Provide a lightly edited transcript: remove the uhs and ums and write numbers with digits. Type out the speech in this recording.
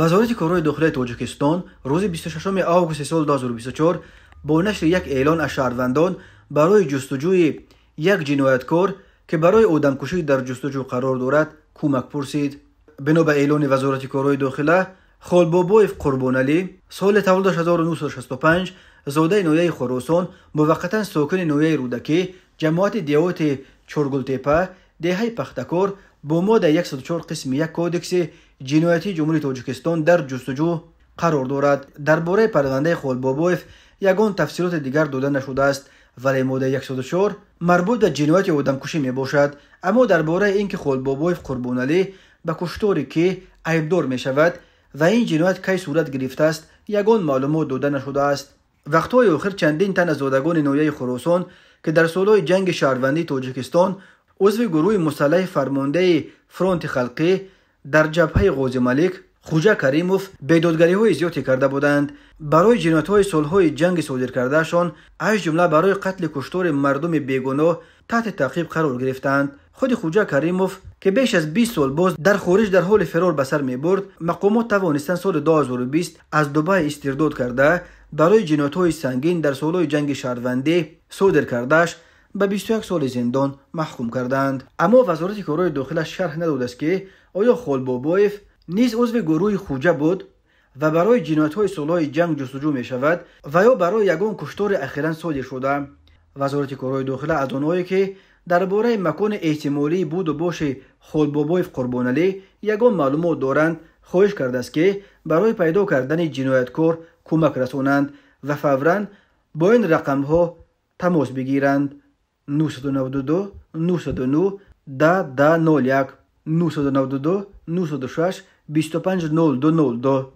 Вазорати корҳои дохилаи Тоҷикистон рӯзи 26 августи соли 2024 бо нашри як эълон аз шаҳрвандон барои ҷустуҷӯи як ҷинояткор, ки барои одамкушӣ дар ҷустуҷӯ қарор дорад, кӯмак пурсид. Бино ба эълони Вазорати корҳои дохила, Холбобоев Қурбоналӣ, соли таваллудаш 1965, зодаи ноҳияи Хуросон, муваққатан сокини ноҳияи Рӯдакӣ, ҷамоати деҳоти Чоргултепа, деҳаи Пахтакор, бо моддаи 104 қисми 1 Кодекси ҷиноятии Ҷумҳурии Тоҷикистон дар ҷустуҷӯ қарор дорад. Дар бораи парвандаи Холбобоев ягон тафсилоти дигар дода нашудааст, вале моддаи 104 марбут ба ҷинояти одамкушӣ мебошад. Аммо дар бораи ин ки Холбобоев Қурбоналӣ ба куштори кӣ айбдор мешавад ва ин ҷиноят кай сурат гирифтааст, ягон маълумот дода нашудааст. Вақтҳои охир чандин тан аз зодагони ноҳияи Хуросон, ки дар солҳои ҷанги шаҳрвандии Тоҷикистон узви гурӯҳи мусаллаҳи фармондаи фронти халқӣ дар ҷабҳаи Ғозималик Хуҷа Каримов бедодгариҳои зиёде карда буданд, барои ҷиноятҳои солҳои ҷанги содир кардаашон, аз ҷумла барои қатли куштори мардуми бегуноҳ, таҳти таъқиб қарор гирифтанд. Худи Хуҷа Каримов, ки беш аз 20 сол боз дар хориҷ дар ҳоли фирор ба сар мебурд, мақомот тавонистанд соли 2020 аз Дубай истирдод карда, барои ҷиноятҳои сангин дар солҳои ҷанги шаҳрвандӣ содир кардааш ба 21 соли зиндон маҳкум карданд. Аммо Вазорати корҳои дохила шарҳ надодааст, ки оё Холбобоев низ узви гурӯҳи Хуҷа буд ва барои ҷиноятҳои солҳои ҷанг ҷустуҷӯ мешавад ва ё барои ягон куштори ахиран содир шуда. Вазорати корҳои дохила аз онҳое, ки дар бораи макони эҳтимолии буду боши Холбобоев Қурбоналӣ ягон маълумот доранд, хоҳиш кардааст, ки барои пайдо кардани ҷинояткор кӯмак расонанд ва фавран бо ин рақамҳо тамос бигиранд: 992 909 10 10 01, 992 906 25 02 02.